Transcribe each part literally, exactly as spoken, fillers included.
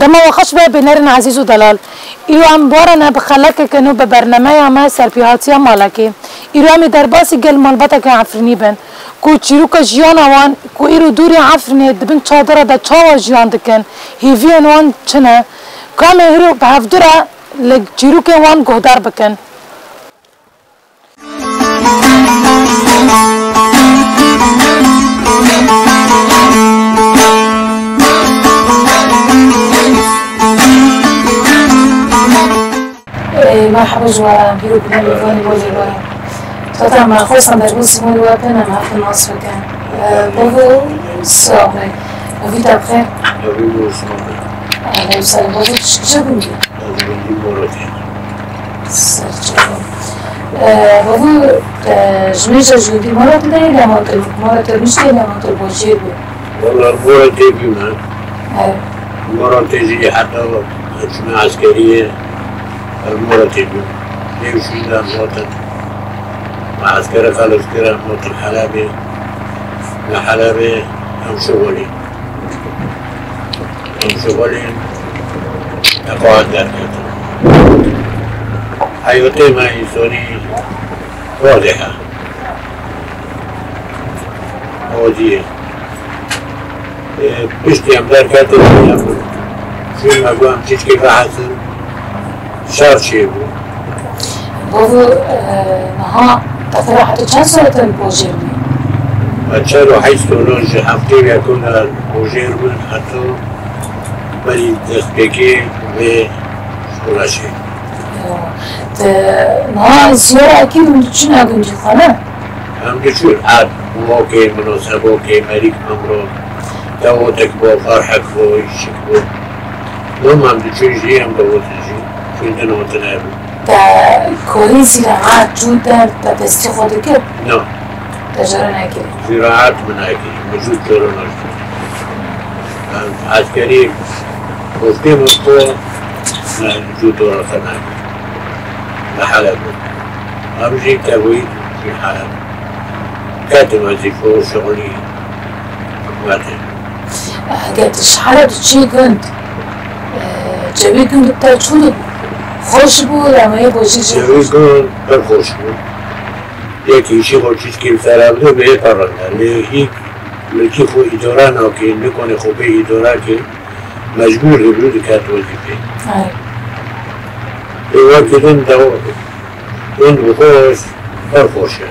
Dema we xweş be bînerên ezîz û delal. Îro em warene bi xelekeke nû bi bernameya me serpêhatiya malekê. Îro em ê derbasî gel malbateke Efrînî bin, ku çîroka jiyana wan ku îro dûrê Efrînê di bin çadira de çawa jiyan dikin, hêviyên wan çi ne, ku em ê hîro bi hevdû re li çîrokên wan guhdar bikin. Ê, merheba ji we re, bîro bûne mêvanê bo jê re. Zaten me xwestan derbasî Simon we pê ne, me hevdû nas bikin. Ê, bavo, sağ ol. Evî te bixêr. Evî bo Simon be. Aleyh selam. Bavo, tu ji kîja gundî? Ez gundî Moratê. Ser çava. Ê, bavo, te ji mêja ji gundî Moratê de yê lê ma tu, Moratê rûniştê lê ma tu bo jê bû? Wala Moratê bû me. Ev. Moratê jî heta çûme eskeriyê. Ev Moratê bû. Lê şûnde em hatin. Me eskere xelas kir, em hatin Helebê. Me Helebê em şixulî. Em şixulîn. Eqaat derketin. Heyatê me însanî wadih e. Wadî ye. Ê, piştî em derketin, em çûn me got em tişkî vehesin, şer çêbû. Bavo, e, niha te tera heta çend saetin bojêr bû? Me çar û heşt sala ji heftê û yekan de bojêr bûn, heta berî destpêkê vê şoreşê. Te niha ziyara ekî hûn diçûne gundî xwe, ne? Em diçûn her mokê, minosebokê, merîk, memro, dawotek bo, ferhek bo, îşik bo. Loma em diçûn jî, em dawotin jî. Çûn din hotine bû. Te korî zîraet çû der, te destî xwe dikir? Na. Te jara nekir? Zîraet min nekir. Min jû çoro nekir. Em eskerî koftê min xwe, me jû dora xwe nekir. Me hele bû. Em jî tevî jî hele bû. Ketim ez jî xwe şixulî hikûmetê. Eger tu ji hele diçî gund, e, cewî gund bi te çû dibû? Xweş bû, ya me yê bojî jî Cewî xweş? Gund pir xweş bû. Yekî îşî xwe çîtkî li ser ev dibê pir rind e. Lê hîk milkî xwe îdare nake, nikane xwe bê îdare ke, mecbûr dibû diket wezîfê. Ay. Lê wekî din dew-, gund bi xwe pir xweş e.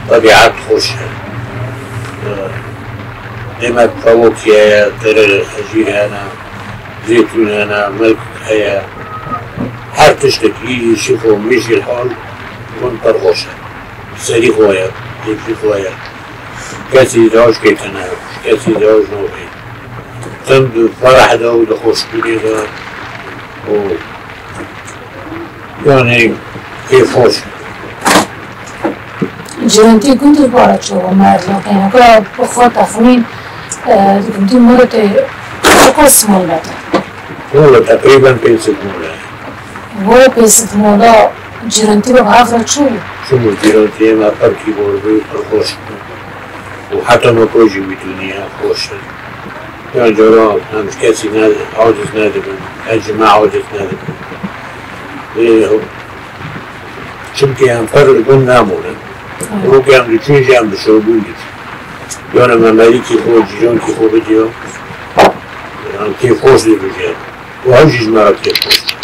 Tebîet xweş e. Demek fewokî heye, tirê hejîr hene, zeytûn hene, milk heye. Her tiştek î îşî xwe, mêşî hal, gund pir xweş e. Serî xwe ye, keyfî xwe ye. Kesî zewaj kê tune, kesî zewaj nabê. Tim di fereh de û di xweşbûnê de û, yanî, kêfxweş. Cîrantî gund li bara çawa me, me qeyneka bi xwe texmîn, e, di gundî Muratê çiqas malbet e? Wala teqrîben pênc sed mala ye. Were pênc sed mala cîrantî we bi hev re çi bû? Çi bû cîrantiyê me pir kîbor bû, pir xweş bû. Û heta niha jî wî dûnî ye, xweş e. Yan cara em ji kesî ne, aciz nedibin, ez ji me aciz nedibin. Ê, çimkî em pir li gund nemûnin. Rokê em diçûn jî em bi şewbûn diçûn. Yan em merîkî xwe, cîrankî xwe bidiya, em kêfxweş dibijiyan. Û ew jî ji me re kêfxweş bû.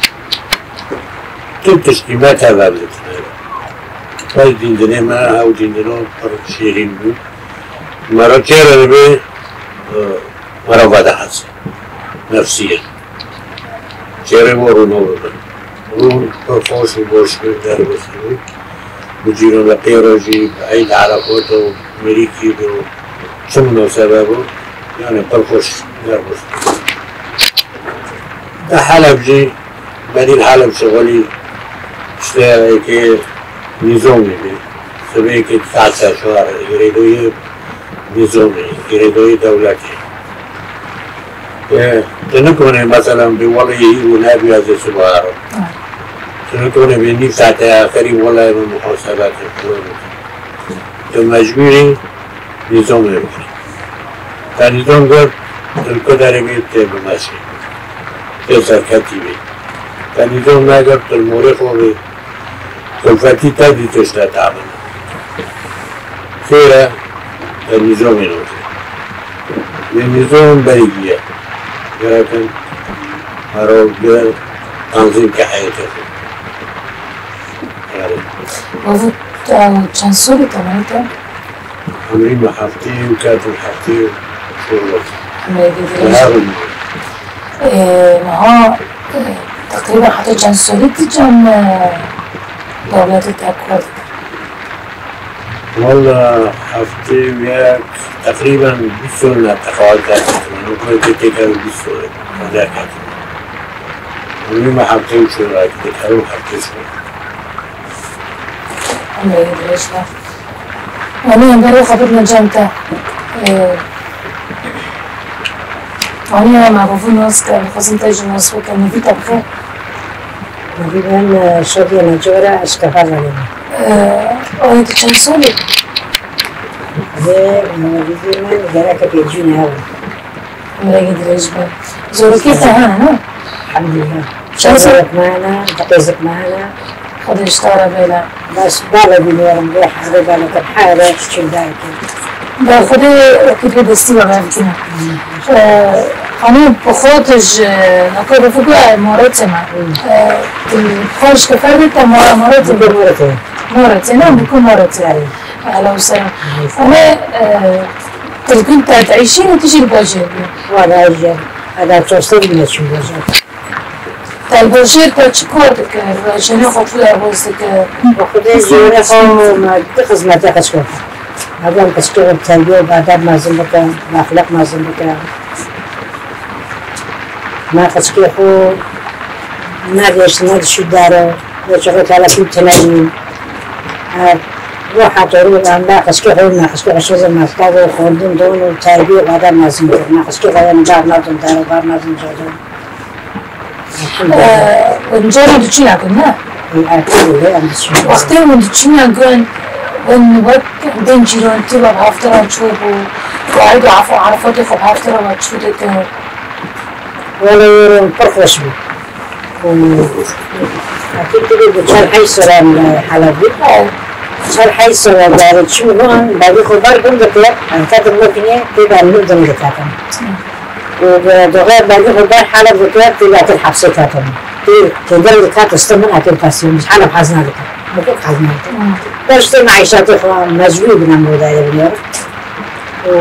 Tu tiştî me tev ev dikine. Pey dîndinê me, ew dîndina pir şêrîn bû. Me re çêre dibe, e, me re vedihese. Nefsî ye. Çêrê bo rûno bibe. Rûn pir xweş û boş bi derbas bû. Bi cîrana pê re jî, bi Eyd Erefat û merîkî bi çi minasebe bû, yanî pir xweş derbas bû. Di Heleb jî, berî li Heleb şixulî, işte, yekê nîzomî bî. Sibê yekê saet çar girêdoyê nîzomî, girêdoyê dewletê. E, tu nikone, mesela, bê welê îro nebû ez ê siba herim. Tu nikone bê nîv saetê axirî welê min muhasebe kir, filan. Tu mecbûrî nîzomê bikî. Te nîzom girt, tu li ku derê bî tê bimeşî. Pê serketî bî. Te nîzom negirt, tu li morê xwe bî. Kulfetî te dî tişt te tabin. Xêr e, te nîzomê nûkir. Lê nîzom berî giye. Gerek in, hero bi tanzîm ke heyetê xwe. Erê. Bavû, tu çend solî te, meyte? Emrî me heftê û ket û heftê û şeş. Emrê Li didrêj. Her û Ee, niha, e, teqrîben heta çend solî tu cem, e, dewletê te kar dikir? Walla heftê û yek, teqrîben bîst sol me teqaüd derketin. Min ku tê têkeve bîst sol derketin. Min me heftê û çar ay dikir, heftê sol. Emrê dirêj be. Yanî em berê xwe bidine cem te. Ee, Anî em avû nas ke, dixwazin te jî nas bikin, nivî te bixê. Nivî min, e, Şadiye Necora, ez Kefa Zalê me. Ee, Anî tu çend solî? Lê, e, nivî min gereke pêncî ne ew. Emrê dirêj be. Zorokî te hene, ne? Elhamdulillah. Çend sal? Çend zarok me hene, qetêzik me hene. Xwedê ji te re bêle. Bes bale bînêrim, bê hezrê bale te, heyre çil derkê. Be Xwedê wekî pê destî we vevkine. Ee, Anî bi xwe tu ji nako bi fikra morotê me. Ee, tu xwe ji keferdê te mora morotê. Bû morotê. Morotê, ne? Bû ku morotê. Erê. Ehla û sehla. Erê. Anî, e, tu li gund te diêşî ne tu jî li bajêr bî? Wala jî, eda çostir bîne çi bajêr. Te li bajêr te çi kar dikir? Ve jinê xwe tu derbas dikir? Bi xwedê jinê xwe me di xizmetê qeçkê xwe. Ev em qeçkê xwe bi terbiye û bi edeb mezin bikin, bi exlaq mezin bikin. Me qeçkê xwe ne dêşt, ne dişû dero. Lê çixê telefon tine bû. Ev, bu hatırı, em da qeçkê xwe, me qeçkê xwe şêzir mekteb û xwendin don û terbiye û edeb mezin kir. Me qeçkê xwe yanî bar nadin dero, bar nadin cadon. Elhamdülillah. Ee, Hocam diçî yakın ne? Ê, ertê lê em diçin. Wextê hûn diçîne gund, hûn wek bên cîranî ve bi hev re çû bû, Eîd û Erefa-, Erefatê xwe bi hev re çû dikin. Wele were pir xweş bû. Û hekî tu bê çar heyş sera li Heleb bû. Çar heyş sera darê çû wan, bavê xwe ber gund dikir, em ketin Mûkinê, tê ber li din diketin. Û bi doxê bavê xwe ber Heleb dikir, tê ber hepsê ketin. Tê, tê der diket, işte min ekir pasyon, Heleb hez nadikir. Mûkik hez nadikir. Ber işte meîşetê xwe mecbûrî bûne em wê darê binirin. Û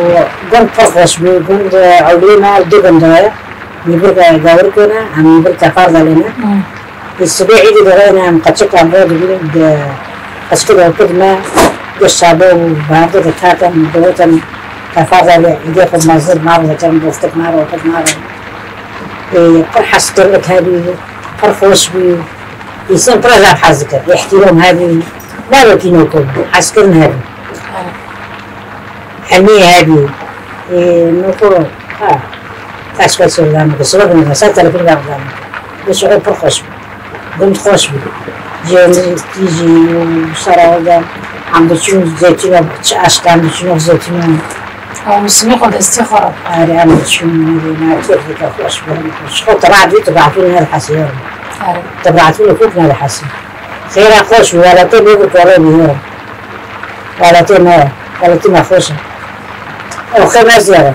gund pir xweş bû, gund, e, ewlê me du gund e. Nîvir Gawir kene, em nîvir Kefar Zalê ne. Hı. Di sibê îdî de reyne em qeçik em rê dibînin, di qeçikê de pid me, di şabo û bavde de katin, digotin Kefar Zalê, îdê xwe mezin maro dikin, boftik maro, pid maro. Ê, pir hezkirinlik hebî, pir xweş bî. Însan pir zaf hez dikir. Îhtîram hebî. Navê tîno ku hezkirin hebî. Hemî hebî. Ê, noko, ha. Taşka sordan, kusura bakma, sen telefon ver lan. Bu şehir pir xweş bû. Gund xweş bû. Cênî, tîjî û sera de em diçûn zeytûna, çi eşq em diçûn zeytûna. Ew misinî xwe destê xwe re. Erê, em diçûn, ne kêf dike xweş bû. Ji xwe tebîet bî, tebîetûn ne hesiyar. Erê. Tebîetûn hukuk ne hesiyar. Xêra xweş bû, welatê bê bi kolê bî. Welatê me, welatê me xweş e. Oxê me zêr e.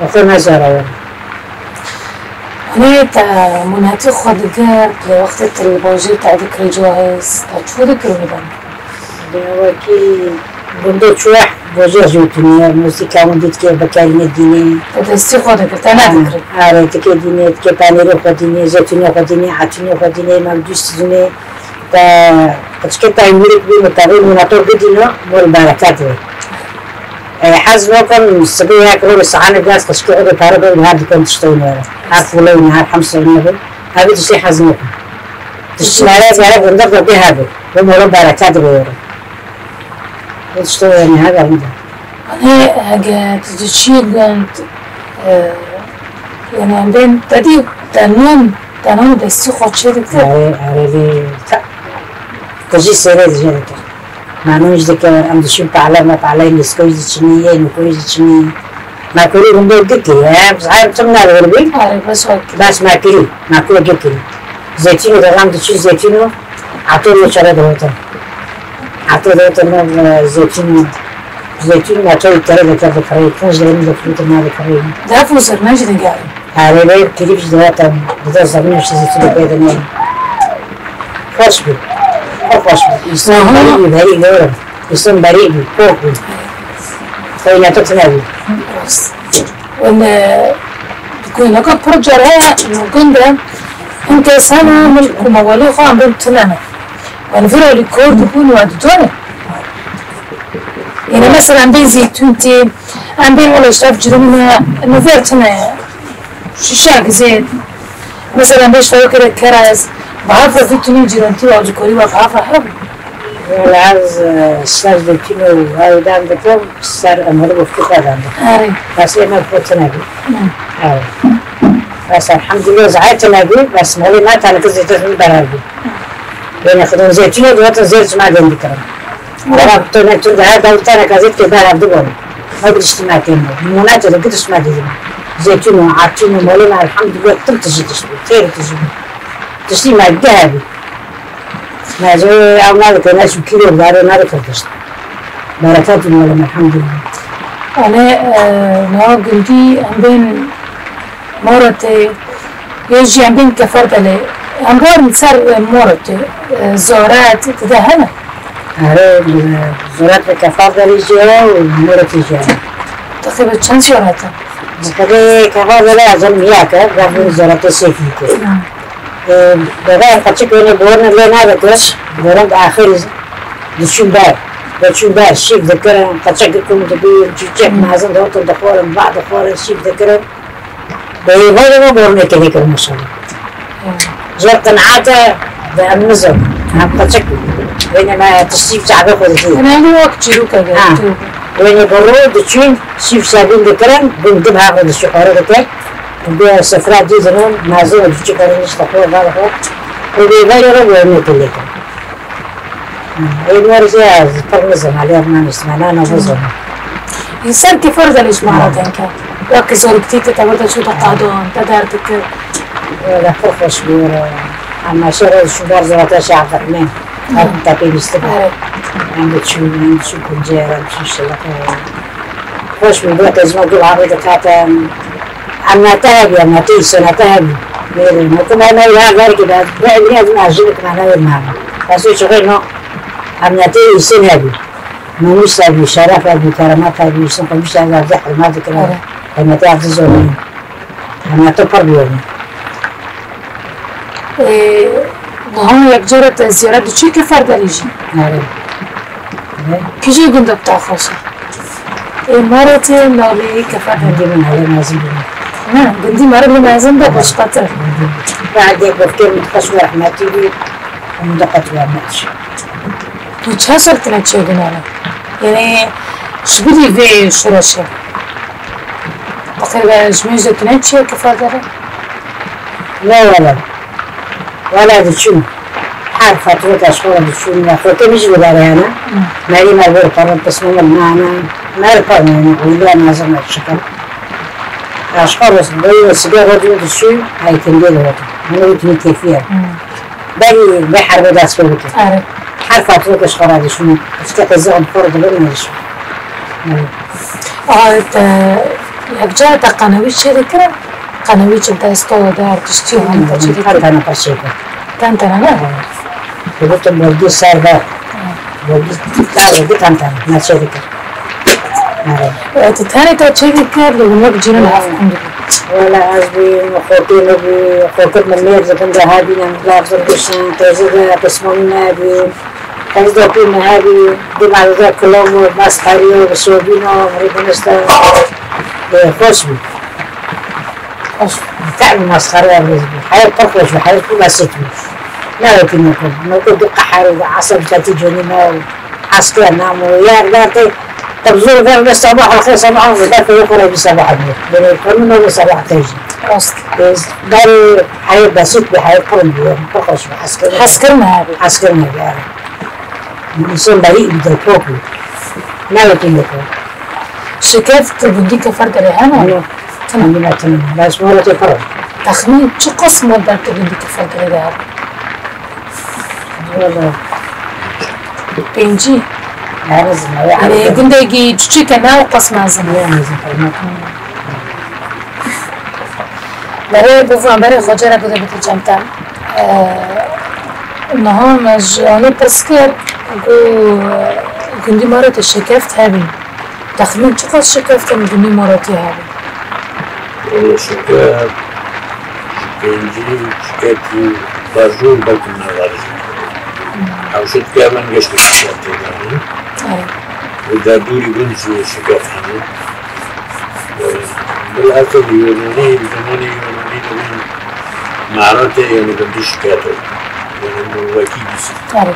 Oxê me zêr e. Lê te munetî xwe digirt, lê wextê tu li bajêr te dikirî cihaz, te çû dikir wî dem? Lê wekî gundê çû bajêr jî tuniye, mûsîka hûn dît ke bikerîne dînê. Te destî xwe dikir, te nedikirî? Erê, tikê dînê, tikê panêrê xwe dînê, zeytûnê xwe dînê, etûnê xwe dînê, mevdûs dînê. Te qeçikê te mûrik bî, min tevî mûna to bidîno, bol bereket be. E, hez nakim, sibê yek rojê sahanê dest qeçikê xwe de pere bê, her dikin tiştê wî nere. Her fûlê wî ne, her hemsê wî ne be. Her bi tiştê hez nakim. Tiştê nere, gere gundex de bê her be. Bê mola bereket be yere. Bê tiştê wî ne, her be. Anê, hege tu diçî gund, e, yanî em bên te dî te non, te non destî xwe çê dikir. Erê, erê, lê te, tu jî sêrê dijê dikir. Me non jî dikir, em diçûn pahle me, pahleyê nîskoyî jî çinî, yê nûkoyî jî çinî. Makulî gundê Girkê ye. Em, em çim navê wî? Arê, bes wek. Bes Makulî, Makulî Girkê. Zeytîno de ram diçî zeytîno, atê wê çare de hotin. Atê de hotin, e, zeytîno. Zeytîno atê wê tere de kerde kirê, pûnc lirê min de kirê, te navê kirê. Def û zirne jî digerin. Arê, vê kilîp jî de hotin, bi dest de min işte zeytîno pê de ne. Xweş bû. Xweş bû. Aha. Însan berî bû, berî lewre. Îslam berî bû, pok bû. Xeynete tune bû. Rast. Wele, di gundeka pir car heye, li gund de hin kes hene, min ku mewalê xwe em bên tune ne. Wele vira lî kor dibûn we didone. Yine mesela em bên zeytûn tê, em bên wele işte ev cirûn ne, ne ver tune. Şişak zêd. Mesela beş tavuk kere kera ez. Bahav re vî tunî cîrontî û awcikorî we bahav re hebû. Wala ez, e, ser zeytîn û ew dan dikim, ser emirî û fîqe dan dikim. Erê. Bes ê me xwe tune bî. Hı. Ew. Bes elhamdülillah zayê tune bî, bes molê me tenike zeytîn berav bî. Yine xidin zeytîn û dihatin zêr çima dên dikirin. Bera kutu ne tu de her dal tane gazet ke bera dibon. Ma gidiştî ma têm. Mûnate de gidişt ma dedim. Zeytûn û arçîn û molê me elhamdülillah tim tijî tişt bû. Xêr tijî bû. Tiştî ma geh bû. Ma zo ew nade ke ne şu kîlo dare nade kir tişt. Berekat û molê me elhamdülillah. Ane, e, na gundî em bên Morotê, yê jî em bên Keferdelê. Em barin ser, e, Morotê, e, Zoret, dide hene? Erê, e, Zoret ve Keferdelê jî heye û Morotê jî heye. Teqrîben çend Zoret e? Teqrîben Keferdelê ez em ya ke, ya bin Zoretê sêfî ke. Hı. E, bebe qeçik wêne borne lê navekir, borin bi axirî diçûn ber. Diçûn ber, şîv dikirin, qeçik kum dibî, çûçek mezin dihotin dixwarin, ba dixwarin, şîv dikirin. Bêyî vay ve bornê têkir maşallah. Zor qenaete ve em nizin. Em qeçik bû. Wêne me tiştî bi çavê xwe dikî. Em ê wek çîrûka Ha. Wêne bi ro diçûn, şîv şevîn dikirin, bin dib ha xwe dişî xware dikir. Bi sefra dî zinon, nazin û diçû xware nişte xwe, bar xwe. Û bêyî vay ve bornê têkir. Ê, norî jî ez pir nizim, alê ez naniştim, nana nizim. Însan kî ferz e lê ji me re denke. Wek ki zoriktî te tewir de çû de qadon, te derdikir. Wele pir xweş bû. Ama şerê şu ber zirata şeafetmê. Her ku te pê bîstibû. Evet. Em diçûn, em diçûn kuncê, em diçûn şilixê. Xweş bû, bû te ji me gul avê dikate. Em nate hebî, em nate îsonate hebî. Bêrê, me ku me me ya verkê de, be evîne ez me jin dikime ne wê me. Bes wê çixê no, em nate îson hebî. Nomîs hebî, şeref hebî, keremet hebî, îson xwe bîşe ez de hurmet dikime. Evet. Em nate ez dizonî. Em nate pir biyonî. Ee, Niha yek cara te ziyaret diçî Keferdelê jî? Erê. Erê. Kîjê gund e bi te xweş e? Ê, Marotê, Nalê, Keferdelê. Gundî min hele mezin bû. Ne, gundî meriv li mezin de xweşqetir. Berdê gofkê min xweş û rehmetî bû. Min de qet wernekir. Tu çend sal tine çêbûn here? Yanî ji bilî vê şoreşê? Teqrîben ji mêj de tune çiye Keferdere? Ne wele. Wele diçûn. Her fatureka ji xwe re diçûn. Ya xortê min jî li derê hene. Merî me li wir perin, pismê me li me hene. Me li perin yani. Wîlî em mezin me şikir. Ya ji xwe re, wê sigê rotî diçûn, ay tindê li rotî. Hûn wî tînî kêfî ye. Berî vê herbê dest pê bike. Are. Her fatureke ji xwe re diçûn. Piçke qêzixan xwe re dibin me diçûn. Aa, te yekcar te qenewî çêdikirin? Qenewî çi dest û der tiştî hûn te çêdikirin? Tentana xwe çêkir. Tentana ne? Digotin bolgî ser ver. Bolgî, bolgî tentana me çêdikir. Ê, tu tenê te çêdikir, li wek cîran hev kund bû. Wela ez bûyim, xortê min bû, xortir min mêr di bin de hebîne, min lafzir bişin, teyze de pismamî me hebî, teyze de pî me hebî, dima de kilom û mesxerî û bi sobîna, rê binişte, ê, xweş bû. Xweş bû. Te'm mesxere ya rêz bû. Heyet pir xweş bû, heyet pir besit bû. Ne wekî nokir. Nokir du qehar û eseb ketî conî me û Heskê nam û yer bertê. Te bi zor ver ve sabah axir sabah axir bertê ve xora bi sabah bi. Böyle kanun ve sabah tejî. Rast. Biz ber hayır basit bir hayır kurum diyor. Çok hoş bir asker. Asker mi abi? Asker mi abi? İnsan bari bir de çok. Ne yapayım bu? Şikeft di gundî Keferdelê hene? Yok. Tamam. Gundî me tune. Baş mala te pir. Texmîn çiqas malbat di gundî Keferdelê de hebe? Wala. Pêncî. Ne mezin e, ya. Yani gundekî çiçik e, ne ew qas mezin e. Ya mezin, tamam. Berê bû van berê xwe cara bide bide cem te. Ee, niha me ji anî pirs kir, got, gundî me re te şikeft hebî. Texmîn çiqas şikeftin gundî me re tê hebî? Wala şikeft, pêncî, şikefî, bajûr belkî me re jî. Hewşe dike min geştî şikeftê de. Evet. Û derdûrî gund jî şikeft hebî. Bilhassa li Yunanî, li zimanê Yunanî dibên me'ratê, yani gundî şiketo. Yani wekî dîsa. Erê.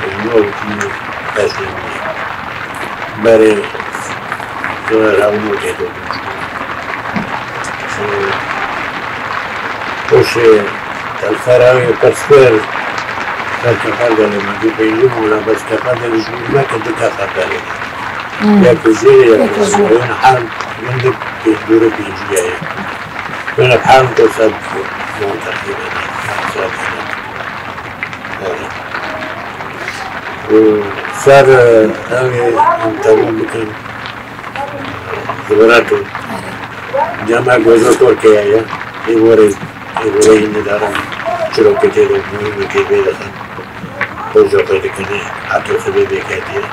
Yani wekî destê min. Berê tu rewno tê do. Poşê telferawê pirs kir, ser Keferdelê me got pêncî mol e, bes Keferdelê ji bîr meke, du Keferdelê. Hmm. Yek li jêrê, yek li jêrê. Yek li jêrê. Her Hindik pêncû re pêncî ye. Wene hevdu sed bon teqrîben. Sed. Evet. Û ser, e, ew ê em temam bikin. Zivireto. Cem me gozo Torkiye ye. Ê borê, ê borê hîn nidarim. Çirokê tê de muhîmekê vê dixin. Xwe jî xwe dikine, heta xwedê vêketiye.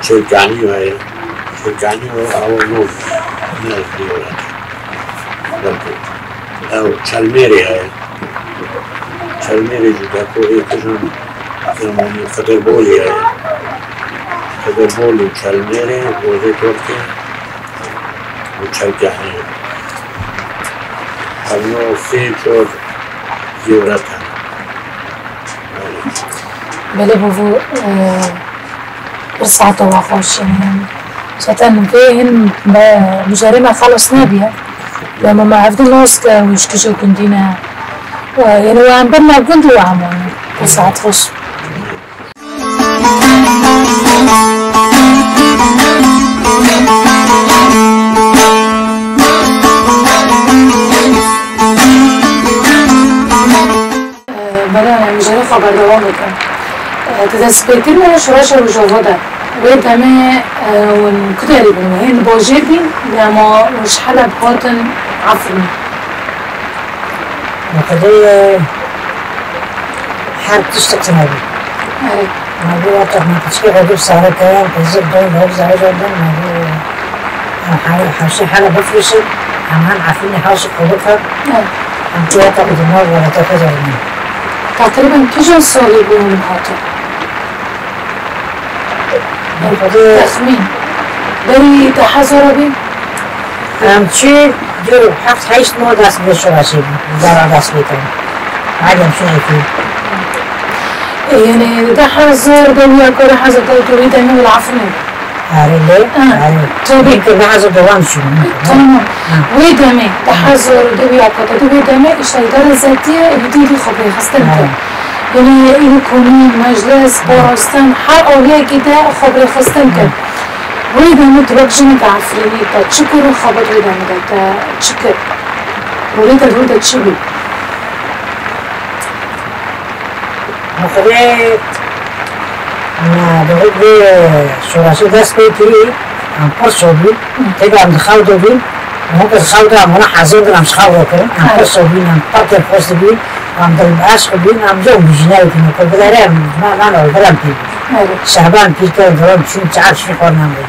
Çêlkanî heye. Çêlkanî o awa nû ne ez diyora. Belkî. Ew Çelmêrê heye. Çelmêrê jî deko ê kijan Qehremanî Xidirbolî heye. Xidirbolî, Çelmêrê, Gozê Torkê û Çelkanî. Ev no sê çor zêwret hene. Belê bavo, e, pir saeta we xweş, yani. Zaten vê hin me, mijarê me xelas nebiye. Lema me hevdî nas ke wî ji kîja gundî ne. E, yani we em bir nav gund û we em wan. Pir saet xweş. Belê, em jê re xwe berdewam bikin. Di destpêkirina şoreşa Rojava de, wê demê, e, hûn ku derê bûn? Hûn li bajêr bîn, lema hûn ji Heleb hatin Efrînê? Xwedê, e, her tiştek tune bû. Evet. Ma bû wexta ma piçkê xwe bû sare ke, qizir don, hevza hevza don, ma bû, em he-, hewşê Heleb bifirîşin, em hem Efrînê hewşê xwe bikin. Evet. Em tu wexta ku di nav welata xwe de bûn. Teqrîben kîjan salî bû hûn hatin? Xwedê. Texmîn. Berî deh hezar bî? Em çû du heft heşt mah dest bi şoreşê bû. Zara dest pê kirin. Madem şoreşê. E, yani deh hezar, dewiya ku deh hezar, dew tu wî demê wila Efrînê bû. Erê lê, ha, erê. Tabii. Belkî deh hezar dewan şûn. Tamam. Ha. Wê demê, deh hezar dewiya ku tu wê demê, işte îdare zetiye, êdî dî xwe pêxistin kir. Ha. Yani, êdî komî, meclis, parastin, her aliyekî de xwe bi rêxistin kir. Wê demê tu wek jineke Efrînî te çi kir û xebat wê demê de te çi kir? Rolê te li wir de çi bû? Xwedê me bi vê şoreşê dest pê kirî, em pir şo bûn. Têkê em di xew de bûn. Hûn di xew de em wana hezir bin, em ji xew vekirin. Em pir şo bûn, em pir kêfxweş dibûn. Em dilbeşq bûn, em jî em jî neyê tîne ku bilere em, me, me ne, bilem pîr bûn. Evet. Şehban pîr kir, dilem çûn, çar çûn xwe nam bûn.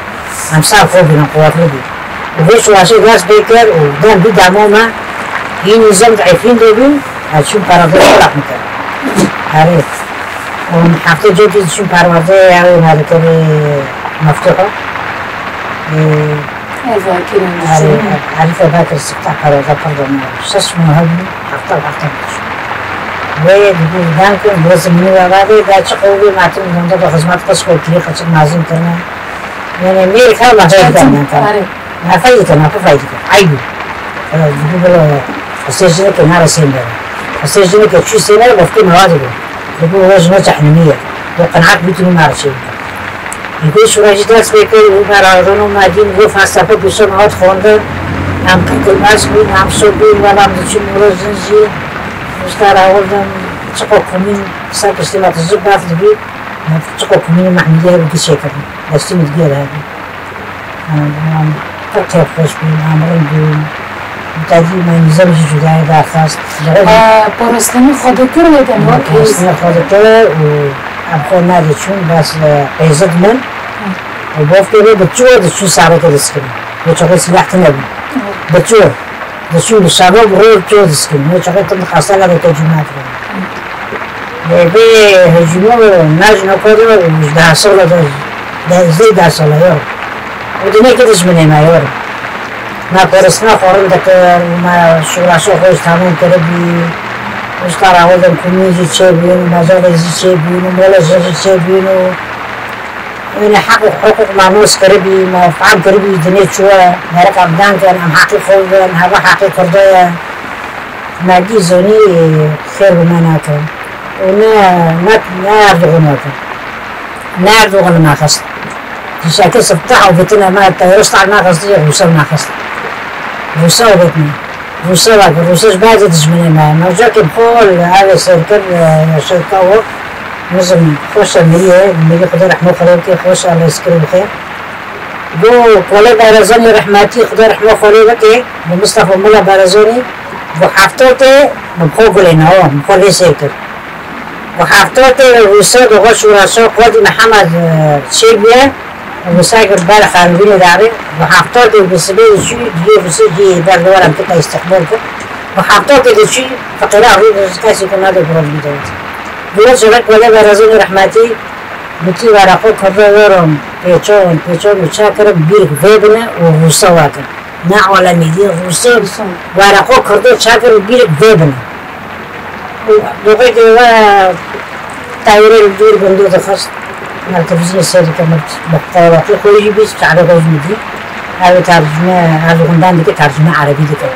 Em ser xwe bûn, em quwetli bûn. Û vê şoreşê dest pê kir û dem bî dema me hîn nîzam di Efrîn de bûn, ez çûm perwerdeyê xwe rexm kir. Erê. Û heftê cotî diçûm perwerdeyê, erê me dikirî Meftûha. Ê, Ev vakî ne erê, dişû. Erîfe Bekir Siftah perwerde pir dema. Şeş mah hebû, hefta hefta diçû. Wê dibû dankin, wê zimînî we vadê, da çi qewlê me tim dinde bi xizmet qis xwe kirî, qeçik mezin kirine. Yani mêrik her me fayda kirine. Erê. Me fayda kirine, me fayda kirine. Eyb. Dibû bila qisê jinekê nare sênbere. Qisê jinekê çû sênbere, befkê me vadê bû. Dibû wê jina cehnimî ye. Wê qenaet bû tu nare çê bike. Vê şûra jî dest pê kir û me radon û me dîn, wê felsefe bû ser hat xwendin. Em qirkilmez bûn, em şo bûn, wela em diçûn molo jin jî. Ji te re hewldin, çiqo komîn ser piştî me tijî berf dibî, me çiqo komînê Mehmedî hebû gişê kirin. Destî min digere hebû. Em, em, pir kêfxweş bûn, em rind bûn. Tedî me nîzam jî cudayê derxist. Ji xwe jî Parastinê xwe dikir wê demê wek hêz. Parastinê xwe dikir û em xwe nediçûn, bes, e, hêzid min. Û bofkê wê diçû, diçû sereke diskirin. Wê çaxê sîleh tune bû. Diçû, diçû bi şeva bi rê çû diskirin. Wê çaxê tim dixweste lê te cû nadirin. Lê vê hicûmo ne ji nokore û ji deh sala de, de, zey deh sala yo. Û dinê ki dijminê me yo. Me parastina xwe rind dikir û me şûreşa xwe jî temam kiribî. Û ji te re hewldin komîn jî çêbûn û mezelê jî çêbûn û mola jin jî çêbûn û Yanî heq û hiqûq me nas kiribî, me fehm kiribî, dinê çi ye, gerek em deng in, em heqê xwe bibin, heva heqê Kurda ye. Me dî zanî xêr bi me nake. Û ne, ne, ne Erdogan nake. Ne Erdogan li me xist. Tiştekê sifte avêtine me, terorîst li me xist, Rûsya li me xist. Rûsya avêtine. Rûsya vake, Rûsya ji ber dijminê me ye. Me cakê bi xwe li evê sêr kir, e, şirka û nizim xweşe mirî ye, mirî Xwedê rehmo xwe lê bike, xweşe lê sikir bixê. Go Kolê Barazanî rehmetî, Xwedê rehmo xwe lê bike, bi Mistefa Mula Barazanî, bi heftatê min bi xwe gulê nawa, min bi xwe lê sêr kir. Bi heftatê Rûsya doxa şûreşa Qadî Mihemed, e, çêbûye, Rûsya kir ber xanbînê dawê, bi heftatê bi sibê diçû, diyê Rûsya cihê ber li wer em kir, te îstîqbal kir. Bi heftatê diçû, feqîra rû kesî ku nade bi rojbî dewet. Dû çaxê Kolê Barazanî rehmetî, gotî, were xwe Kurda werin, pêçan, pêçan û çakirin bîrik vê bine û Rûsya wakin. Ne alemî dî Rûsya, were xwe Kurda çakirin bîrik vê bine. Û doxê ke we tayîrê li dûr gundê dixist, me televîzyonê sêr dike, me bi qewatê xwe jî bîst çarê xwe jî dî. Ew ê tercûme, Erdogan dike tercûme erebî dike.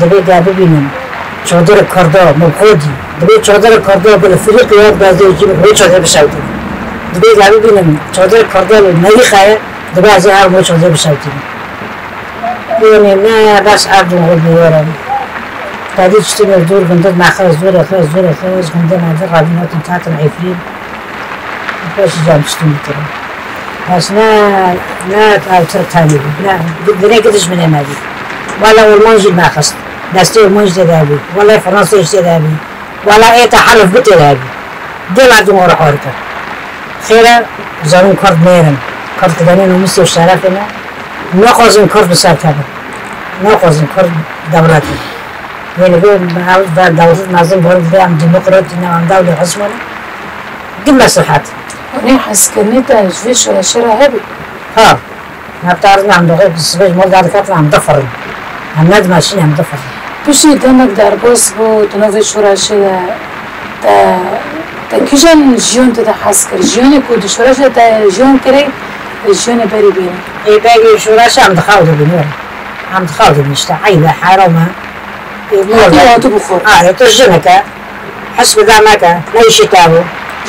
Dibê ge bibînin, çadirê Kurda, min xwe dî. Dibê çadirê Kurda, bi li firîqê ya dibê ez dê cî min wê çadirê bişewitînim. Dibê ge bibînin, çadirê Kurda li Merîxa ye, dibê ez ê herim wê çadirê bişewitînim. Yanî ne bes Erdogan bû werin. Tedî tiştê min dûr gundê me xist, dûrê xist, dûrê xist, gundê me di rabîn hatin, hatin Efrîn. Xweş jî em tiştê min kirin. Bes ne, ne ew tir tenê bû, ne, di-, dinê ki dijminê me bû. Wela Alman jî me xist. Destê Alman jî tê de bû. Wela Fransa jî tê de bû. Wela ê te helif bi tê de bû. Dê merdum ora xwe kir. Xêre, zanin Kurd mêr in. Kurd kidenê nomûsê û şerefê ne. Naxwazin Kurd bi ser kevin. Naxwazin Kurd dewlet in. Yê li vê ew ve dewlet mezin bûn, divê em demokrat ne, em dewlê Osmanî. Di meslahet. Hûn ê hezkirinê te ji vê şoreşê re hebî? Ha. Neftarin em doxê bi sibê ji mal derdiketin em difirin. Em nedimeşin em difirin. Piştî demek derbas bû, tu navê şoreşê de, te, te kîjan jiyan te de hez kir? Jiyanê ku di şoreşê de te jiyan kirê, jiyanê berî bîne? Ê berî şoreşê em di xew de bîn, were. Em di xew de bîn işte. Eyb e, heram e. Ê, Hatî normal. Hatî bixwe. Are, tu jinik e. His bi derneke, ne îşê te bû.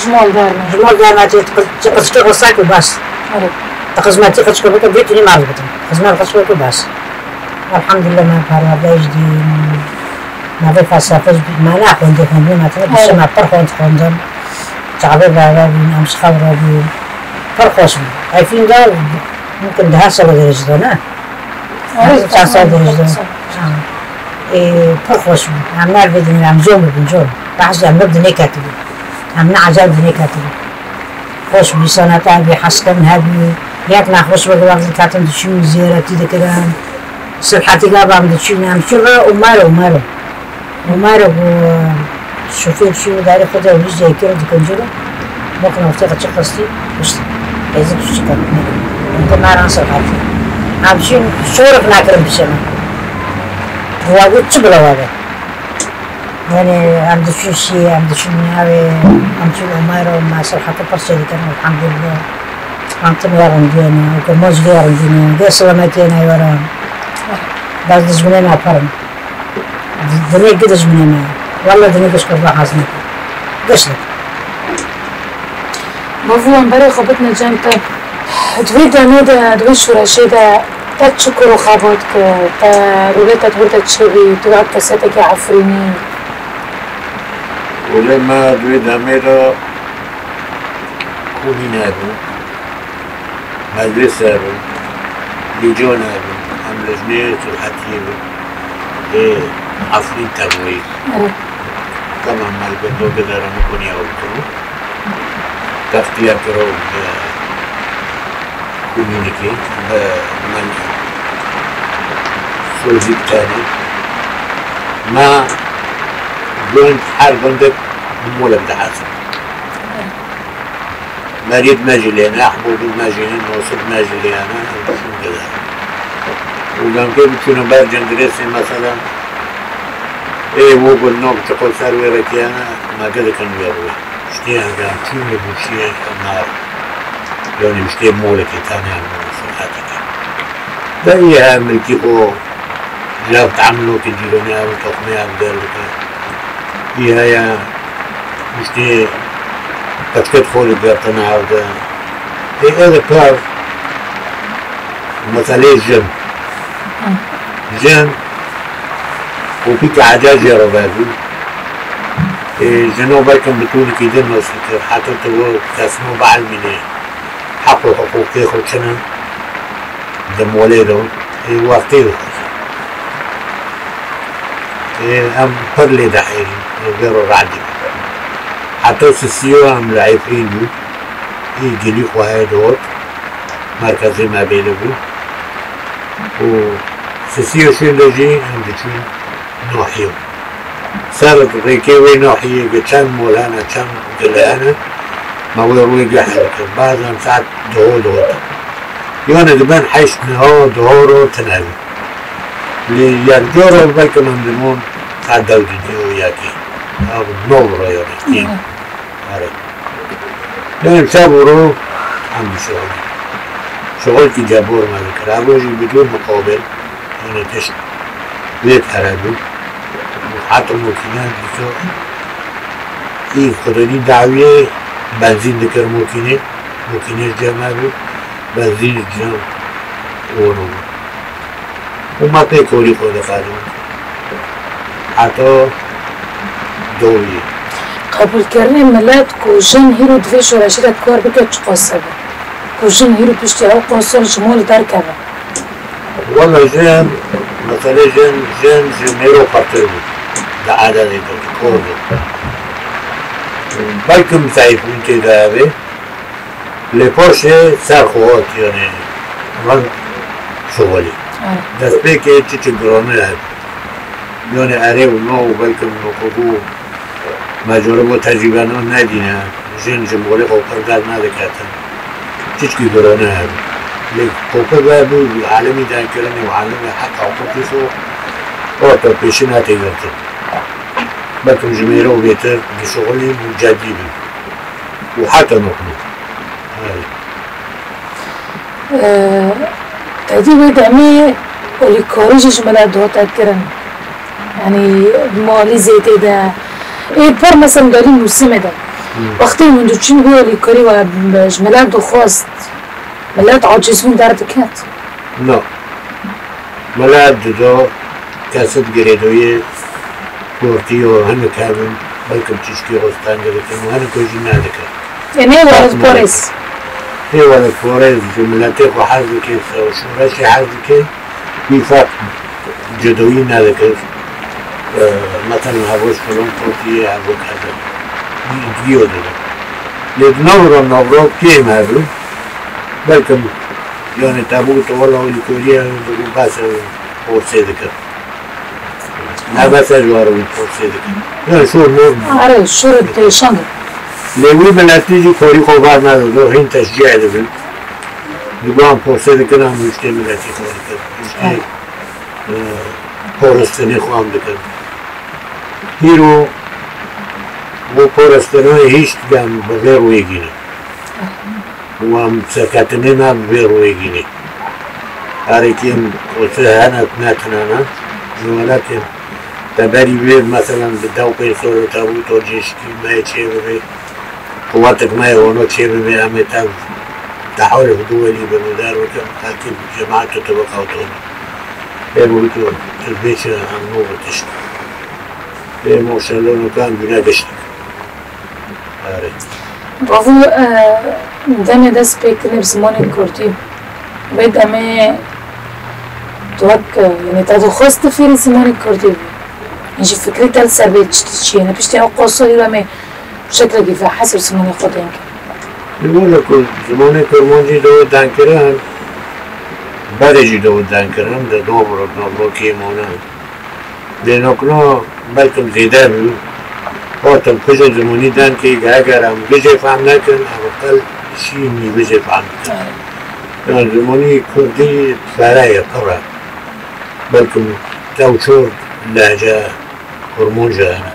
Ji mal derneke. Ji mal derneke, tu qi-, tu qizikê xwe sek û bes. Erê. Tu xizmetî qizikê bike, bê tu nî merv bidin. Xizmet qizikê bike bes. Elhamdülillah, me perwerde jî dîn. Me vê felsefe jî dîn. Me ne xwendê xwendin, me tine Erê. Dişe me pir xwend xwendin. Çavê beraber bûn, em ji xew re bûn. Pir xweş bû. Efîn de, mumkin di her sala derece de, ne? Erê, Çar sal tamam, derece de. Tamam. Ha. Ê, pir xweş bû. Em nervê din, em zor bibin, zor. Behs em bi dinê ketibû. Em ne ecel dinê ketibû. Xweş bû, sanata hebî, hezkirin hebî. Yek nexweş weke wextî diketin diçûn, ziyaretî dikirin. Sibhetî gava em diçûn, em çûn re û mero, mero. Û mero ku şofêr çû, darê xwe de wî zêkir dikinciro. Wek nextê qeçik xistî, pişt. Êzik çû çikan. Em ku meran sibhetî. Em çûn, şorif nakirin biçin. Wa got çi bila wa be. Yanî em diçûn şî, em diçûn navê, em çûn Omer û me sibhetî pir çêdikirin, elhamdülillah. Em tim ya rindiyene, û kurmanc vê rindiyene, vê selametiyene yaran. Bes dijminê me pir in. Di-, dinê gi dijminê me. Walla dinê giş kurda hez nake. Giş nake. Bavû em berê xwe bitine cem te. Di wê demê de, di wê şoreşê de te çi kor û xebat kir? Te rolê te di wir de çi bî? Tu wek kesekî Efrînî? Rolê me di wê demê de komîne bû, medrese bû, lîcane bû, em lijnê sihetiye bû. Ê Efrîn tevayî. Evet. Tamam, me li gund gidere min Konya û Konya. Textiye kiro bi komînikê, bi min sozî bi tenê. Me gund, her gundek bi molek dihezin. Merîd me jî lê ne, Ehmûdû me jî ne, Nosib me jî lê ne, em diçûn gidere. Û demkê biçûne ber Cindirêsê, mesela, ê wo gund nok çiqo ser wê re kiyane, me gidikin wê rûyê. Piştî hevdem çûn li Bûşiyê me, yanî piştê molekê tane em sihetiye. De î he milkî xwe ji hev te'emilokê cîronê ev toxmê ev der dike. Î heye piştê qeçket xwe digertine ev de. Ê, ê de pev meselê jin. Jin û pîkê ecel jê re vebû. Ê, jino belkim bi tûlikî din nosî kir, heta tu bo kesno bielmînê, heq û hiqûqê xwe çi ne, di molê de, ê, wextê dixwazin. Ê, em pir lê dihêlin, ê, vê ro radî. Heta sisiyo em li Efrîn bû, ê, gilî xwe heye dihot, merkezê me bêle bû. Û sisiyo şûn de jî em diçûn nahiyê. Ser rêkê wê nahiyê ge çend mol hene, çend gile hene, me wê rûyê geh dikir. Bazan saet duho dihot. Yanî diben heşt niha duho ro tine bî. Lê yekcar ro belkim em dimon saet dew didî û yekê. Ev nov ro yanî. Are. Yanî şev û roj em dişixulin. Şixulkî cebor me dikir. Ev rojî bidûn muqabil, yanî tişt lê tere bû. Û heta mokîne dîsa î xudedî dawiyê benzîn dikir mokînê. Mokînê ji cem me bû. Benzîn ji cem û û me pê korî xwe dixwazin. Heta dowiyê. Qebûlkirinê milet ku jin hîro di vê şoreşê de kar bike çiqas e? Ku jin hîro piştî ew qasir ji mol derkeve? Wela jin, meselê jin, jin ji mêro pirtir bû. Di ededê de, di kor de. Belkim zayîfbûn tê de hebe. Lê paşê ser xwe hat, yanî rind şixulî. Evet. Destpêkê çi çi girane hebû. Yanî erê û no û belkim nokobû me caribo tecrûbe no nedîne. Jin ji molê xwe pir dernediketin. Çiçkî girane hebû. Lê kopir vebû, alemî denkirinê û alemê heqa xwe tîso orta pêşî netê girtin. Belkim ji mêro bêtir dişixulî û cedî bû. Û heta nokno. Erê. Ee, tevî wê demê olîkarî jî ji milet dihate kirin. Yanî malî zêtê de. Ê pir mesela di alî mûsimê de. Hmm. Wextê hûn diçûn wê olîkarî we ji milet dixwest. Milet acizbûn derdiket. Na. Milet dido kesit girêdoyê kortî û hinek hebin, belkim çişkî xwe steng dikin û hinek jî nedikin. Ê nê welatparêz. Ê welatparêz ji miletê xwe hez dike, şoreşê hez dike, wî ferq cudoyî nedikir. Ee, mesela hevok filan kortiyê, hevok hebe. Wî diyo dide. Lê di nav re navro kêm hebin. Belkim, yanî, te bû tu wela olîkoriye, bû bes, e, porsê dikir. Ne bes e ji were wî porsê dikir. Yanî, şor mor bû. Are, şor têşan e. Lê wî miletî jî korî xwe bar nedido, hîn teşcî dibin. Digo em porsê dikin, em rûştê miletî xwe dikin. Rûştê, e, poristinê xwe em dikin. Hîro bo poristinê hîç dem bi vê rûyê gîne. Û em serketinê me bi vê rûyê gînê. Herêkî em weke henek ne tune ne, ji welekê te berî wê, meselen, bi dew pênc sor û te bû to cêşikî me yê çê bibê, quwetek me yê ono çê bibê, em ê tev Teharif du welî bi nûdar weke xelkê cemaet tu tibi qewton. Ê bi wî tu tu vê çi em nû bi tişt. Ê moşello nukan dûne gişt. Erê. Bavo, e, demê dest pê kirinê bi zimanê kurdî. Vê demê tu wek, e, yanî te dixwest tu fêrî zimanê kurdî bî. Ji fikrê te li ser vê çi çi ye? Piştî ew qoso hîro em ê bi şeklekî vehesir zimanê xwe deng. Li gor ku zimanê kurmancî dawet dan kirin, berê jî dawet dan kirin, di dobro dobro kêmone. Dênokno belkim zêde bû. Hatim kujê zimanî dan kê, eger em gijê fehm nekin, em qel şî nîvijê fehm dikin. Yan zimanî kurdî fere ye, pir e. Belkim tew çor lehçe Kurmanca hene.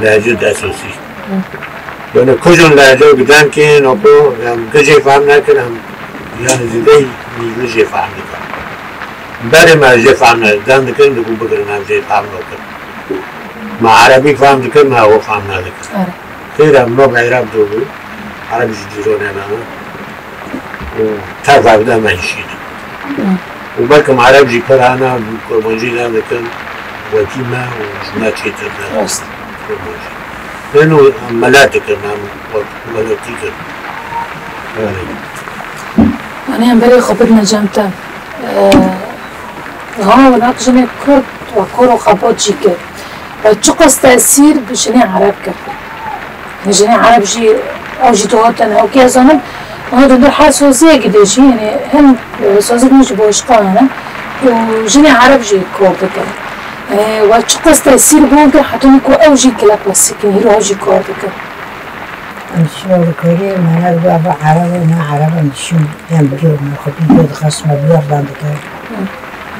Lehçe desosî. Yani kujin lehçe gidan kê, noko em gijê fehm nekin, em yani zêdey nîvijê fehm dikin. Berê me jê fehm ne, dan dikin, diku bigirin em jê fehm nakin. Me erebî fehm dikin, me ew fehm nedikin. Xêr em no eyrab do bû, ereb ji dîronê me ne. Û tev hevde me hişîne. Û belkim ereb jî pir hene, kurmancî ne dikin, wekî me û ji me çêtir ne. Rast. Kurmancî. Lêno em milet dikin, em wek miletî dikin. Erê. Yanî em berê xwe bidine cem te. Ee, ha, wina jinê Kurd we kor û xebat jî kir. Ve çiqas tesîr bi jinê Ereb kir. Jinê Ereb jî, ew jî dihatin, ew kê zanim, ona di her saziyekî de jî, yanî hin, e, saziyek min jî boşqa hene. Û jinê Ereb jî kor dikin. Yanî we çiqas tesîr bi wan kir, heta ku ew jî kile qasî kin, hîro jî kor dikin. Em şiva li korî, me ne bi ava Ereb, ne Ereb, em şim, em bi me xwe bi dixwest, me bi wan dikin.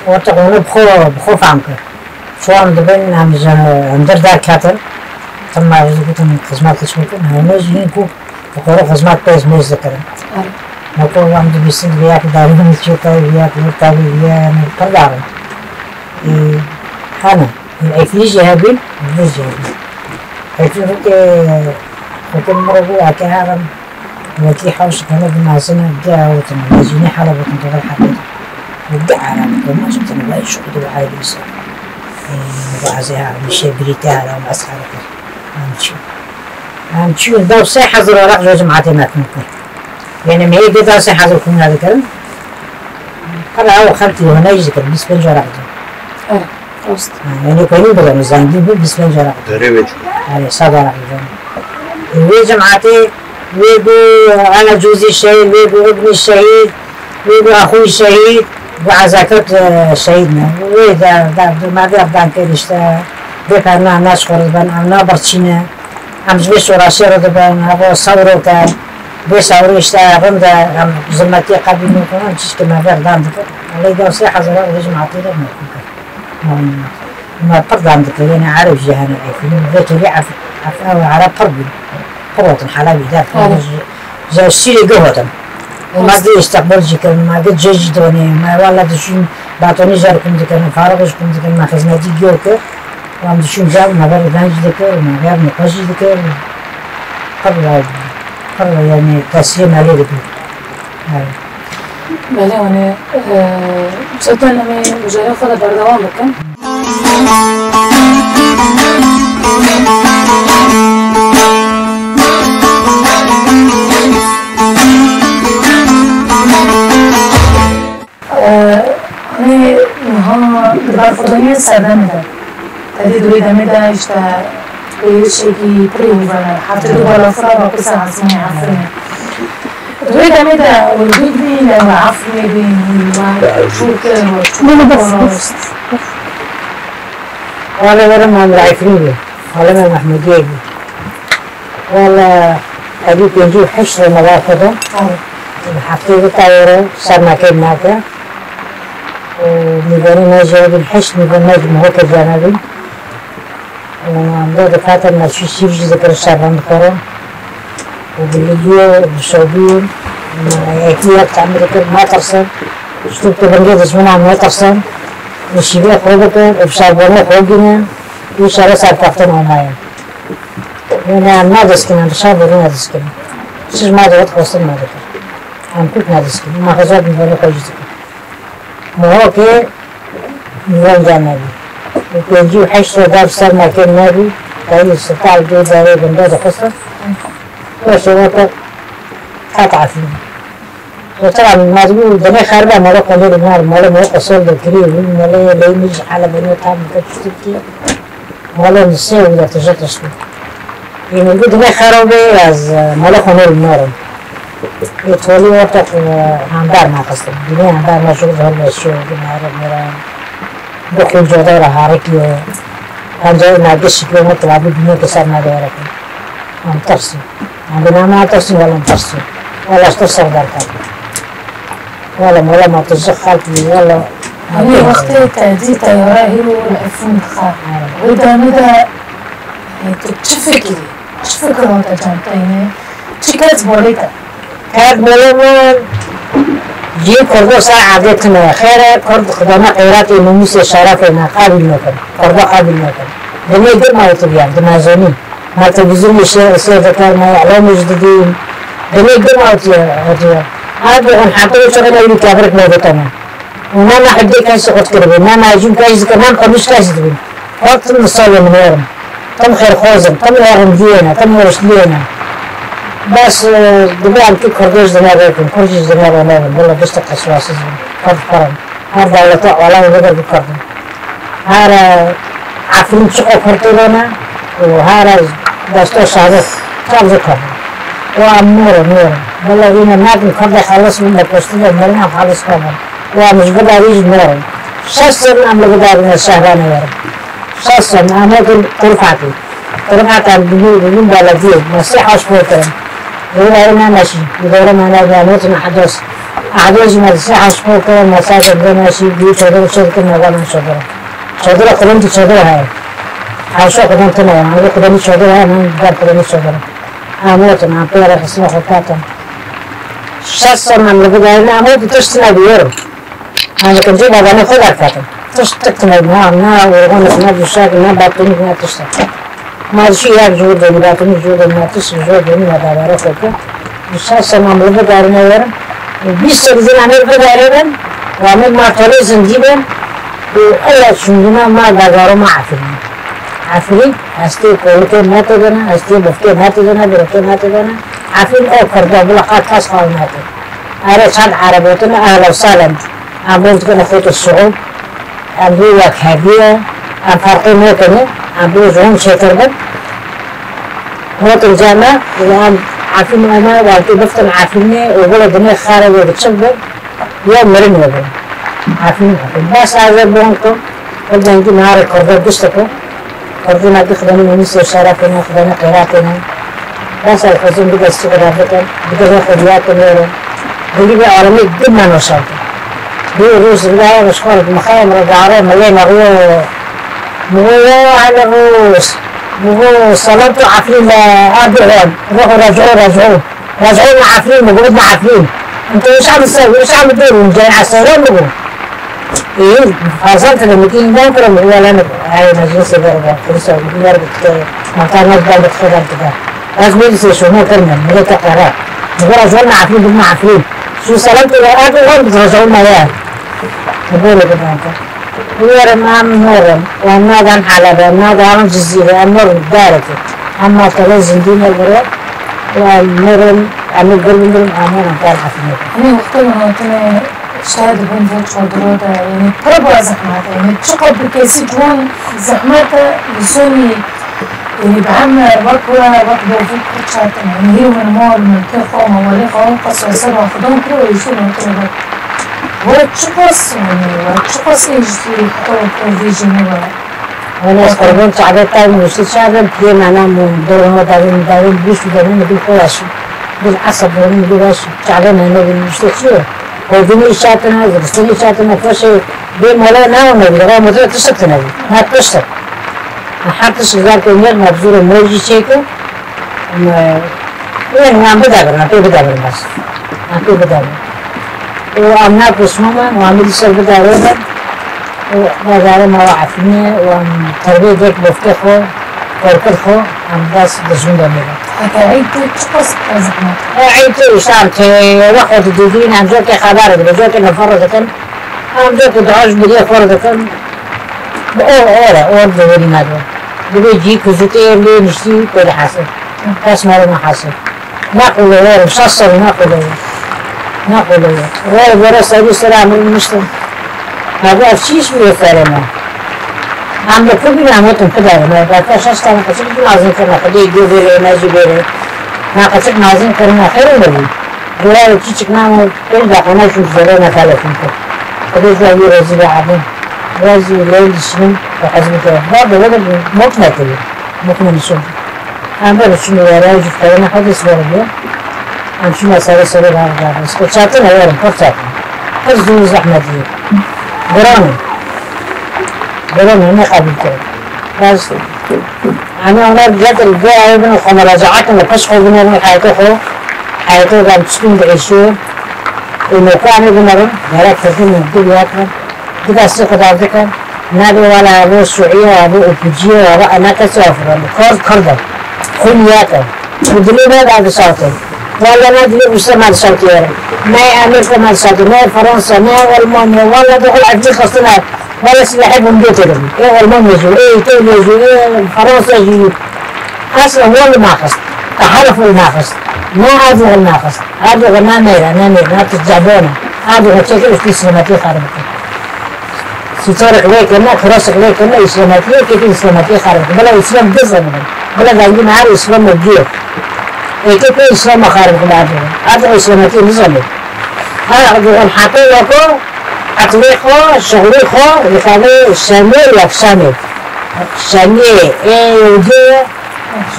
Wata onu bi xwe, bi xwe fam kir. Çawa em dibin, em ji hundir derketin, tim me ji digotin xizmet hiç bikin, hemû jî hin ku bi xwe xizmet pêz mêz dikirin. Erê. Me ku em dibîsin, vêya ku darî min çê tevî, vêya ku tevî, vêya, yanî pir dar in. Ê, hene, ê, eflî jî hebîn, vî jî hebîn. Eflî rûkê xwedin min re bû, eke herin, Wekî hewş dikene, dimezine, di awitine, mezînî hele bikin, dixil heqê de. Û di Ereb, ku mezûtine, vay şu, di Ereb insan. Ê, bu azê ha, mişe birîte hele, em ez hele kir. Em çû. Em çû, da sê hezar weraq ji cemaetê me kin kir. Yani, me yê de da sê hezar kin dikirin. Hela ew xelkî hona jî dikirin, bîst pênc weraq dikirin. Evet. Rast. Ha, yani koyun buranı zengin bu, biz bence ara. Derê ve çû. Yani, sad ara. Wê cemaatê, wê bû Ana Cûzî şehîd, wê bû Ibnî şehîd, wê bû Axûyî şehîd, bu Ezekat, e, şehîd ne. Wê de, de, de, me vê dan kir işte, bê perna naş xorz ben, em na birçîne, em ji vê şoraşê re dibin, hebo sewro ke, bê sewro işte, rind e, em zilmetiyê qebîl nû, em çişkê me vê dan dikir. Lê de sê hezara wê cemaatê de me kir. Ma pir dan dikir, yani Ereb jî hene êkî. Vê tevî ef-, ef-, ew Ereb pir bûn. Pir hatin Helebî der, pir Erê. ji, ji Şîrê guh hatin. Û me Rast. dê îsteqbal jî kirin, me dê cê jî danê, me wela diçûn batonî jer kum dikirin, farix ji kum dikirin, me xizmetî giyo kir. Wan diçûn cer, me ber ben jî dikir, me ber nîqaş jî dikir. Pir, pir yani tesirê me lê dibû. Belê, hûn ê, e, zaten em ê mijarê xwe de berdewam bikin. E, hûn ê niha di berxwedaniyên serdemê de. Tevî di wê demê de, işte, êrişekî pirî hûvene, heftê du balafira ve pisa esmanê Efrînê. Di wê demê de we li dû dibî, lê we Efrînê bî, we çû kir, we çû Bas, bas. Rast. Wala were Mamed Efrîn bî, Halime Mehmudiyê bî. Wala evî pêncî û heşt re me va xwe da. Tamam. Heftê du tayê re ser me kêm nake. Û mîvanî me jê bîn heşt mîvan me ji Mihokê jê nebîn. Û em de difetin me çû sîv jî dikir şer rend xwe re. Û bi lîliyê, bi sobî, û yekî yek temir dikir, netirsin. Ji tu tu bingê dijminan netirsin. Û şîvê xwe dikir, û bi şerbonê xwe bînin. Û şerê serkeftin onaye. Yanî em nediskinin, bi şer bûrî nediskinin. Çi ji me digot xwestin me dikir. Em kût nediskin, ma xizmet mivanê xwe jî dikin. Mihokê mivan ca nebî. Û pêncî û heşt sor dar ser mekên nebî, dayî sirtal dê darê gunda dixistin. Paşê weke qet Efrînê. Wexta em mecbûr bû, demê xerbe mala xwe lê dimar, mala me qesol de kirî bû, mala lê min jî hele beno tam dike tiştî. Mala nisê û de tije tiştî. Ê min got, "Dine xerab e, ez, e, mala xwe nêrim narim." Ê tolî orta xwe hember nexistin. Dine hember me jor hol ve şo, dine here mera. Bi xwe codara harikiyo. Ancak me gişik ve me tilabî dine ke ser me diyare ke. Em tirsî. Em bi nama tirsî, wala em tirsî. Wala işte ser derket. Wala mala me tije xelk bû, wala. Em Wî wextê te dî teyare hîro li Efrîn dixe. Wê demê de, e, tu çi fikirî? Çi fikir hate cem te yê? Çi ket bolê te? Ket bolê min, cî Kurdo ser erdê tune. Xêre Kurd xideme qeyratê, nomûsê, şerefê me qebîl nekin. Kurda qebîl nekin. Dinê gir me otubiyan, dimezonî. Me televîzyonê şê, sêr dikir, me îlamê jî didîn. Dinê gir me otubiyan. Her bi on heta û çaxê me wî kevrik me dikene. Û nema hibdê kesî xurt kiribû, nema ecûn kesî dikir, nem qemîş kesî dibîn. Xort tim misalê min werin. Tim xêrxwaz in, tim werin diyêne, tim weşt diyêne. Bes, e, dibe em ki Kurdiş dine rêkin, Kurdiş dine rênevin, bila gişte qeswasiz bin. Kurd pir in. Her dewleta alay bibe bi Kurd in. Her, e, Efrîn çiqo Kurd têdane û her, e, desta şerif, çav zî Kurd in. Û em nêrin, nêrin. Bila îne nakin Kurd xelis bin, bi poştî de mirin em xelis nabin. Û em ji vê derî jî nêrin. Şeş sal em li vê derî ne şehranê werin. Şeş sal em nekin Qurfatî. Qurfat em dibî, dibîn belediyê. Me sê haş pê kirin. Wê derî me neşî. Wê derî me ne, me netin ehdos. Ehdos jî me sê haş pê kirin, me sê de neşî. Bî çadir çêdikin, me gel çadir. Çadir xudin tu çadir heye. Haşa xudin tune ye. Ew xudin çadir heye, me gel xudin çadir. Em netin, em pê re xisma xwe ketin. Şeş sal em li vê derî ne, em wê tişt nebî werin. Em li kincê babanê xwe derketin. Tişt tik tune, ne, ne urxonik, ne duşek, ne betonîk, ne tiştek. Ma ji yek jor de, betonîk jor de, ne tişt jor de, ne dabara xwe kir. Ji şeş sal em li vê derî ne werin. Bîst sal zî em li vê derî bin. Û em ma tolê zindî bin. Û eya çûndina ma dagaro ma Efrîn. Efrîn, ez tê kolikê me tê dene, ez tê bifkê me tê dene, birokê me tê dene. Efrîn o Kurda, bila qet kes xaw nake. Erê çend Ereb gotin, ehla salen. Em bo dikine xwe tu şuxul. Em bo wek hediye. Em ferqê nêkine. Em bo ji hûn çêtir bin. Gotin ceme, û em Efrîn ome, welkê biftin Efrînê, û bila dinê xare wê biçik bin. Ya mirin wê bin. Efrîn, Efrîn. Bes ez ê bon ku, ku dengî nare Kurda gişt ku. Kurdî me dixwînin, û nîsê şerefê ne, xwedane qeyratê ne. Bes ez xwezim bide sî xweda bikin, bide vê xwediyatê nêre. Dilî vê aramê din me noşante. Vê roj zindaya ve şkor, mixayem re dare, milê me rû, mi rû hele roj. Mi rû selam tu Efrîn le, Erdogan. Roho racû, racû. Racû me Efrîn, mi got me Efrîn. Em tu şam ser, şam der, cay asere mi got. Ê, fazla tele mi kin ben kırım, wala ne, ay meclis eder, ben polis abi, bunlar bitti. Makarna da bitti, da bitti. Az meclis şunu kırmam, millet kara. Mi got racû me Efrîn, got me Efrîn. Şu selam tu Erdogan, racû me ya. Böyle bir banka. Werim em norim, wan nadan Helebê, em nadan Cizîrê, em norin dereke. Em matele zindî ne bire, wan norin, em ê gul bindirin, em norin per hafine. Em ê wextê wan hatine şahid bin vê çadira de, yanî pir ba zehmet e, yanî çiqas bi kesî ciwan zehmet e, li sonî Ê, bi heme wek we, wek bavûk pir çetin e. Ê, hî min mal, milkê xwe, mewalê xwe, qas we ser xwe dan kir û êşî navkirê xwe. We çiqas, yanî, we çiqas êşî heta we pir vêjî nebe. Wele ez qurban çavê te nûştî çavê piyê me nam û dorma davên, davên bûş û devên bi xwe weş. Bir asab dorma bi weş. Çavê me ne nûştî çi? Kovdînî îşatine, zivistînî îşatine, xweşê bê mala ne û ne bi. Ra mudra tişt tine bi. Ne tişt. Her tişt zar ke nêr mebzûr û mor jî çêke. Em, ê, em bidebirin, em pê bidebirin bes. Em pê bidebirin. Û em ne pişman in, û em ê dîsa bidebirin. Û bazarê me wa Efrînê, û em terbê dek bofkê xwe, Berkir xwe, em bes dijmin de mêre. Heke Eyd tê çiqas zehmet. E, Eyd tê îşte em tê we xwe didîdîn, em cokê xeber dibin, cokê nifir dikin. Em cokê duaj bi dê xwe dikin. Bi or, or e, or diwêrî me de. Dibê cî ku zû tê lê niştî, tê li hesir. Kes meriv nehesir. Neqûle werim, şeş serî neqûle wer. Neqûle wer. Were, were serî sera min miştim. Abi ev çi iş bûye serê me? Em li ku bîne, em hatin ku derin. Ev berka şeş tane qeçik bî nazîn kirine. Xwedê gê bêrê, me jî bêrê. Me qeçik nazîn kirine, xêr û bibî. Dora çiçik namo, pênc deqa me şûn zerê me telefon kir. Xwedê ji wî rezî be ebin. Wezî leyl dişmin, bi qezî kir. Ba bi wede mok nekiriye. Mok me nişon. Em berê çûne were, ew jî feyne xwe dest were bû. Em çûne serê serê rav rav. Ko çatine werin, pir çatine. Pir zû zehmetî. Giran e. Giran e, ne qebûl kirin. Bes, em ê ona getir, bê ew bin xwe muracaat in, pişt xwe binêrin heyetê xwe. Heyetê de em çikin diêşiyo. Û nokê em ê binerin, gerek kirdin, dil yakin. Di destê xwe de dikin. Nabê wala bo Sûriye, bo û piciye, bo ena kesê afirin. Kurd, Kurd e. Xwîn yek e. Û dilê me de dişate. Wala me dilê Rûsya me dişate yere. Ne Amerîka me dişate, ne Fransa, ne Almanya. Wala dixul evcî xistine. Wala silahê bombe têdibû. Ê Almanya jî, ê Îtalya jî, ê Fransa jî. Asla wal naxist. Taharuf naxist. Ne Erdogan naxist. Erdogan ne mêra, ne mêra, ne tijabona. Erdogan çekil û selametiyê xarib kir. Sîçarek lê kirine, kirasek lê kirine, îslametiye, kêfê îslametiye xarib kir. Bila îslam dizanibin. Bila dengî nehar îslam û giyo. Êkê pê îslam xarib kir Erdogan. Erdogan îslametiye nizanê. Ha, Erdogan heta weko, eqlê xo, şixulê xo, dixwazê şemê, yekşemê. Şemê, ê,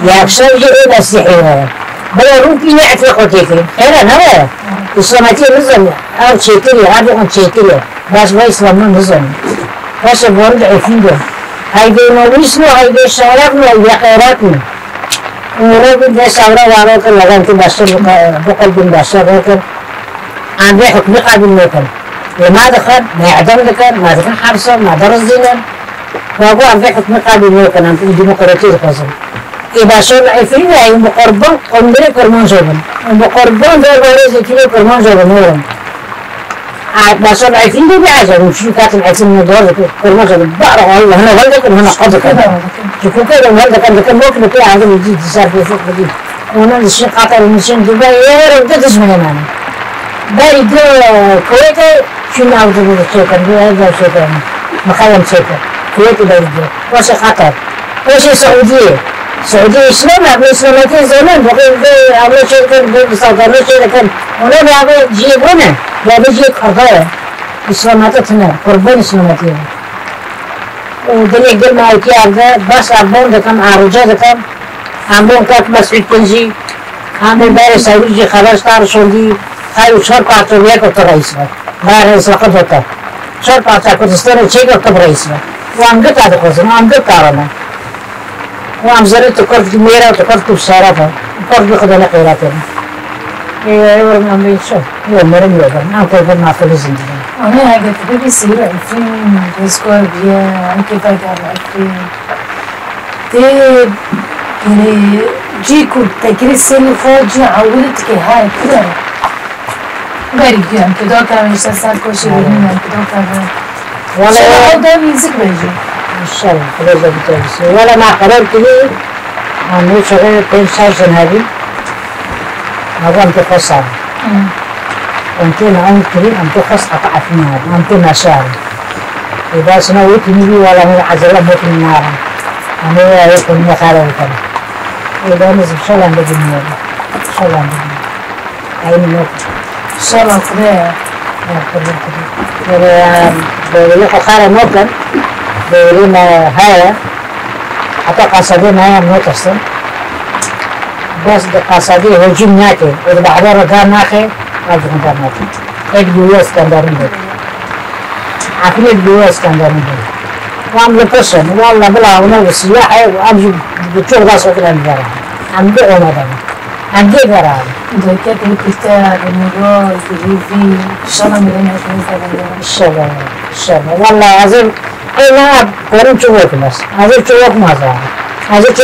yekşem jî ê mesîhî ne. Bila rûpî ne eqlê xo têkê. Xêre ne we? Îslametiye nizanê. Ew çêtir e, Erdogan çêtir e. Bes vay İslam'ı nizam. Paşa boru da efendim. Haydi nomis mi, haydi şarap mı, haydi hayrat mı? Umarım bir de savra var o kadar, ben ki başta bu, bu kadar başta bakın. Ande hükmü kabul bakın. Ve ma dikar, ma adam dikar, ma dikar hapsa, ma darız dinen. Ve bu ande hükmü kabul bakın, ande demokrasi de kazın. Ê başar efîn de em bi qurban qundurê Kurmanca bin. Em bi qurban derbarê zêtînê Kurmanca bin oğlum. A, başar efîn de bi ecel, şu katin efîn ne doğru ki Kurmanca bin. Bar Allah, hana wal dekin, hana qad dekin. Çukuke de wal dekin, dekin, mok ne pe ağzı mecid, dışarı bir fuk bidin. Ona nişin Katar, nişin Dubai, yer de düşmene mani. Beri de Kuveyt'e, şunu avcı bu çeker, bu evde çeker. Makayem çeker. Kuveyt'e beri de. Başı Katar. Paşê Siûdiyê. Siûdiyê Îslam e, bi Îslametiyê zanin, bi, bi, bi, bi, bi, bi, bi, ona bi abi ciyê bone, bi abi ciyê Kurda ye. Îslamete tine, kurban Îslametiyê. Û dilê gil me ewtî evde, bes ev bon dikim, eroca dikim. Em bon ket Mesûd Kincî, em ê berê Sewrî jî xeber star şondî, ew çar parçe yek û tu reîs be. Berê Îsrail dote. Çar parça Kurdistanê çêkir tu bi reîs be. Û em gita dixwazin, em gita re ne. Û em zerê tu Kurd mêra, tu Kurd tu şeref e. Kurd bi Xwedê ne qeyratê ne. Ê, ê, ê, em ê çi? Ê, merim yok ben. Em Kurd ben mafili zindî ben. Ana hege tu bibî seyir Efrîn, rêzgar biye, em kê vega Efrîn. Tê, yani, cî ku te kirî sêrî xwe, cî ewil dikê, hay, kide? Berî giyan, tu da kevin, işte, ser koşê, evet, bilmem, tu da kevin. Wala, şöyle ya, o da müzik bence. İnşallah, biraz da bir tanesi. Wala ma karar kiri, anne çoğu pênc şeş jin hebî. Ama em tê xwe sar. Em tê ne em kirî, em tê xwe qata efîn hebî. Em tê meşar. Ê, basina wê tînî bî, wala min ecele mot min nara. Em ê wê, ê, tînî xare bikin. Ê, ben ez şolan de bilmiyorum. Şolan de bilmiyorum. Aynı mot. Şolan Xwedê ye. Ya, Xwedê, Xwedê. Böyle, em, böyle xwe xare nokin. Böyle me heye. Heta qasadê me em notirsin. Bes di qasadê hicûm nake. Û di behra re dar naxe. Ev jixwe dar nake. Ê bi dûye Skenderîn be. Efrînê bi dûye Skenderîn be. Wan li pişin, walla bila hûna bi siyah e, em jî bi çok da sokin em vera. Em bi ona da. Em dê vera. Derket li pişte, bi nûra, bi rûvî, inşallah mirên hepimiz de bende. İnşallah, inşallah. Walla ez ê, ê, ne, korum çok okun ez. Ez ê çok okun ez abi. Ez ê